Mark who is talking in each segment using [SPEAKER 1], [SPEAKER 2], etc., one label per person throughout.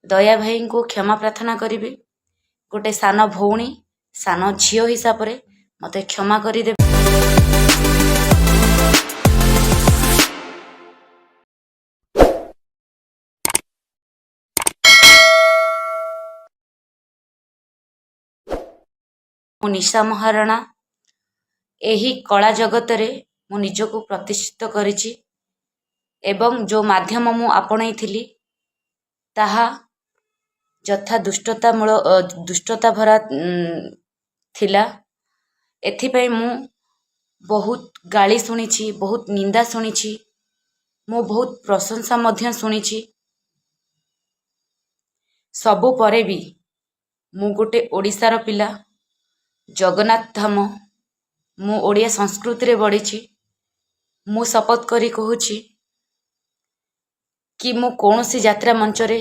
[SPEAKER 1] ଦୟା ଭାଇଙ୍କୁ କ୍ଷମା ପ୍ରାର୍ଥନା କରିବି। ଗୋଟେ ସାନ ଭଉଣୀ, ସାନ ଝିଅ ହିସାବରେ ମୋତେ କ୍ଷମା କରିଦେବେ। ମୁଁ ନିଶା ମହାରଣା। ଏହି କଳା ଜଗତରେ ମୁଁ ନିଜକୁ ପ୍ରତିଷ୍ଠିତ କରିଛି ଏବଂ ଯେଉଁ ମାଧ୍ୟମ ମୁଁ ଆପଣେଇଥିଲି ତାହା ଯଥା ଦୁଷ୍ଟତାମୂଳ ଦୁଷ୍ଟତା ଭରା ଥିଲା। ଏଥିପାଇଁ ମୁଁ ବହୁତ ଗାଳି ଶୁଣିଛି, ବହୁତ ନିନ୍ଦା ଶୁଣିଛି, ମୁଁ ବହୁତ ପ୍ରଶଂସା ମଧ୍ୟ ଶୁଣିଛି। ସବୁ ପରେ ବି ମୁଁ ଗୋଟେ ଓଡ଼ିଶାର ପିଲା, ଜଗନ୍ନାଥ ଧାମ, ମୁଁ ଓଡ଼ିଆ ସଂସ୍କୃତିରେ ବଢ଼ିଛି। ମୁଁ ଶପଥ କରି କହୁଛି କି ମୁଁ କୌଣସି ଯାତ୍ରା ମଞ୍ଚରେ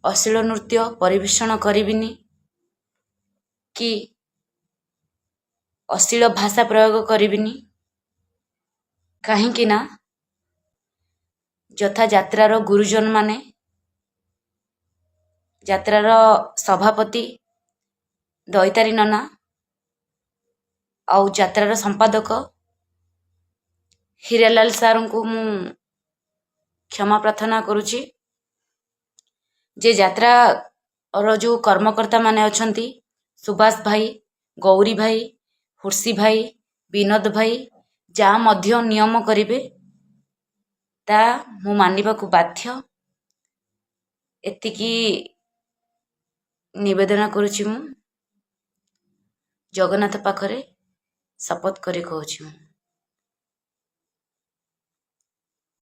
[SPEAKER 1] ଅଶ୍ଳୀଳ ନୃତ୍ୟ ପରିବେଷଣ କରିବିନି କି ଅଶ୍ଳୀଳ ଭାଷା ପ୍ରୟୋଗ କରିବିନି, କାହିଁକି ନା ଯଥା ଯାତ୍ରାର ଗୁରୁଜନମାନେ, ଯାତ୍ରାର ସଭାପତି ଦୈତାରୀ ନନା ଆଉ ଯାତ୍ରାର ସମ୍ପାଦକ ହୀରାଲାଲ ସାର୍ଙ୍କୁ ମୁଁ କ୍ଷମା ପ୍ରାର୍ଥନା କରୁଛି ଯେ ଯାତ୍ରାର ଯେଉଁ କର୍ମକର୍ତ୍ତାମାନେ ଅଛନ୍ତି, ସୁବାସ ଭାଇ, ଗୌରୀ ଭାଇ, ହୁର୍ସି ଭାଇ, ବିନୋଦ ଭାଇ, ଯାହା ମଧ୍ୟ ନିୟମ କରିବେ ତା ମୁଁ ମାନିବାକୁ ବାଧ୍ୟ। ଏତିକି ନିବେଦନ କରୁଛି। ମୁଁ ଜଗନ୍ନାଥ ପାଖରେ ଶପଥ କରି କହୁଛି ମୁଁ।